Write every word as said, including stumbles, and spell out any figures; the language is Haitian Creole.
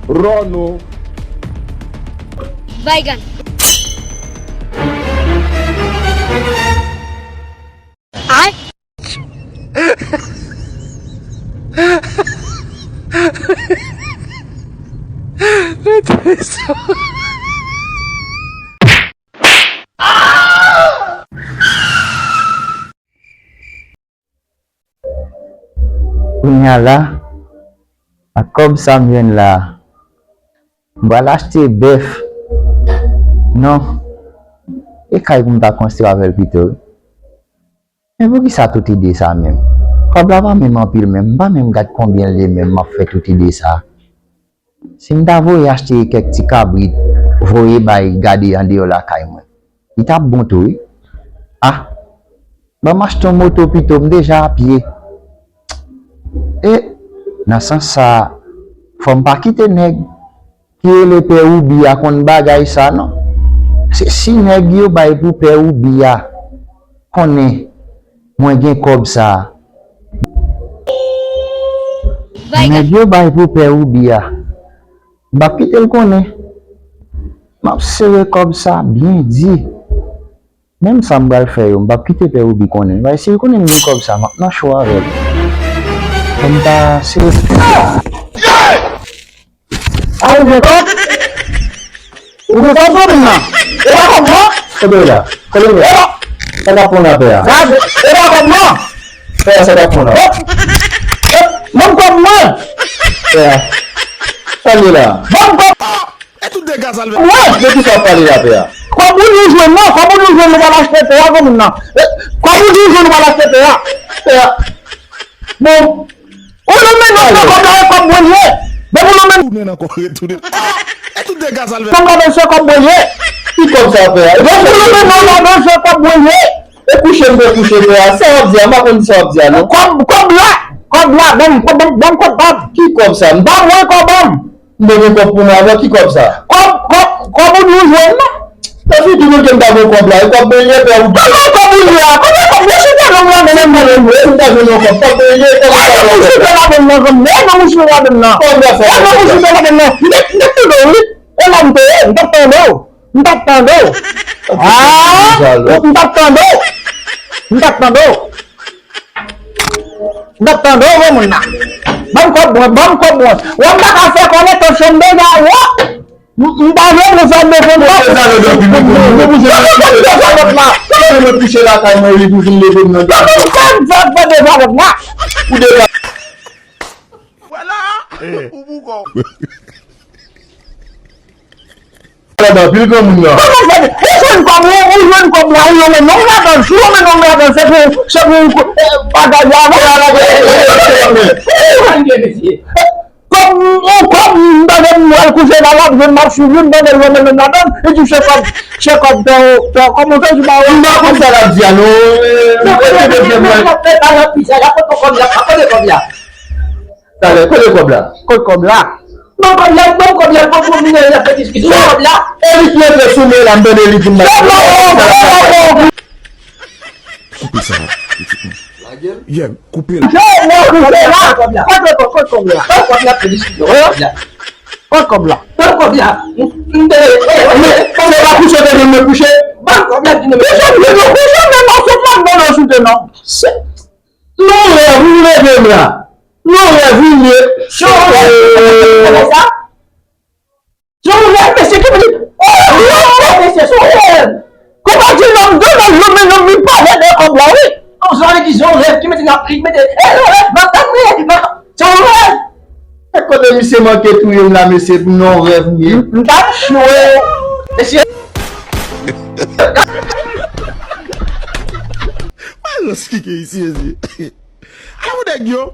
Ròno. Baygan. Ay. Kounye a la, ak kòb sa m jwenn la, m pral achte bèf. Non, e kay pou m ta konstwi avè l pito, wi. Men poukisa tout ide sa menm? Kòb la pa menm anpil menm, m pa menm gad konbyen l ye menm m ap fè tout ide sa. Si m ta voye achte kèk ti kabrit, voye bay gade andeyò lakay mwen, li t ap bon tou wi. Ah, ban m achte yon moto pito, m deja a pye. E, nan sans sa, fò m pa kite nèg ki rele Pè Woubi a konn bagay sa non. Se si nèg yo bay pou Pè Woubi a konnen mwen gen kòb sa. Nèg yo bay pou Pè Woubi a. M p ap kite l konnen. M ap sere kòb sa byen di. Menm sa m pral fè yo, m p ap kite Pè Woubi konnen. Paske si l konnen m gen kòb sa, m ap nan cho avè l. Fò m ta sere. A, ou gen kòb? Ou gen kòb, kòb nan? E pa kòb mwen? Kote w la? Kote w la? Sa k ap pran lapè a? E pa kòb mwen? Pè a, sa k ap pran la? Ban m kòb mwen! Pè a. Sa l ye la? Ban m kòb mwen! E tout dega sa l fè. Mwen! De ki sa w ap pale la, pè a? Kòb ou di w jwenn nan, kòb ou di w jwenn nou pral achte tè a, granmoun nan. E, kòb ou di w jwenn nou pral achte tè a. Pè a. Bon. Ou nan men nan kòb la, e kòb mwen ye. Depi ou nan men. Tounen ankò, retounen. Ah! E tout dega sa l fè. Nan kòb se kòb mwen ye. Ki kòb sa pè a? Depi ou nan men nan kòb se kòb mwen ye. E kouche m fè kouche pè a. Sa w ap di a? M pa konn sa w ap di a non. Kòb, kòb la. Kòb la. Ban m, ban m, ban m kòb, ban m. Ki kòb sa? M pa mwen kòb ban m. M bezwen kòb pou mwen avè w, ki kòb sa? Kòb, kòb, kòb ou di w jwenn nan? Sa figi nou ke m ta jwenn kòb la, e kòb mwen ye, pè ou. Kòb mwen kòb ou ye a, kòb mwen kòb mwen chita nan mwen menm mwen menm. Si m ta jwenn yon kòb, kòb mwen ye, kòb mwen chita nan menm nan, kòb mwen chita nan menm nan. Kòb mwen fè. Kòb mwen chita nan menm nan. M te, m te tande w, wi. E la m te ye, m t ap tande w. M t ap tande w. Ah, m t ap tande w. M t ap tande w. M t ap tande w, granmoun nan. Ban m kòb mwen, ban m kòb mwen. Wè m pa ka fè kòb etan chanm deja wo. M, m pa vle pou fè m bezwen kòb. Ou te zale dan pi mwen, mwen pou vin kouche lakay mwen, li pou vin leve m nan. Ban m kòb, fè, fè deja kòb la. Ou deja. Vwala. Ou pou kòb. Anpil granmoun nan. Kòman fè? Ou jwenn kòb ou, ou jwenn kòb la, ou lonmen non ladan l. Si w lonmen non ladan l, se pou, se pou, eh, bagay la, bagay la. Kòb, yon kòb, m tande m al kouche la, l ap jwenn m ap swiv li, m tande l lonmen non ladan l, li di se kòb, se kòb tè, tè, kòman fè di ba ou? M pa konn sa l ap di a non. Eh, mete de pye mwen. Kòb la, kòb la. Talè, kote kòb la? Kot kòb la? Ban kòb la, ban kòb la, ban kòb la, y ap fè diskisyon kòb la. E li ki antre sou men la, m tande li di m ba. Koupe sa, pitit mwen. Yeah, koupe l. Kòb la, kòb la. Kote kòb, kote kòb la? Ban kòb la, fè diskisyon kòb la. Kot kòb la? Ban kòb la. M, m te, eh, eh, eh. Kòb la kouche, te vin mwen kouche. Ban kòb la, di nou. Kouche, kouche, kouche, men mwen sot la, mwen sot non. Non, rèv, ou leve m la. Non, rèv, ou ye. Se yon rèv, mesye, ki di, oh, mesye, se yon rèv. Kòman di nonm de nonm, nonm, nonm, li pale de kòb la, wi. Non, sa vle di, se yon rèv, ki mete nan, ki mete, eh, non, rèv, nan tèt mwen, se yon rèv. E kote misye manke touye m la, mesye, pou non rèv m ye. M, m t ap chwe, mesye. Mwen reskike isi, isi. Ala pou nèg yo.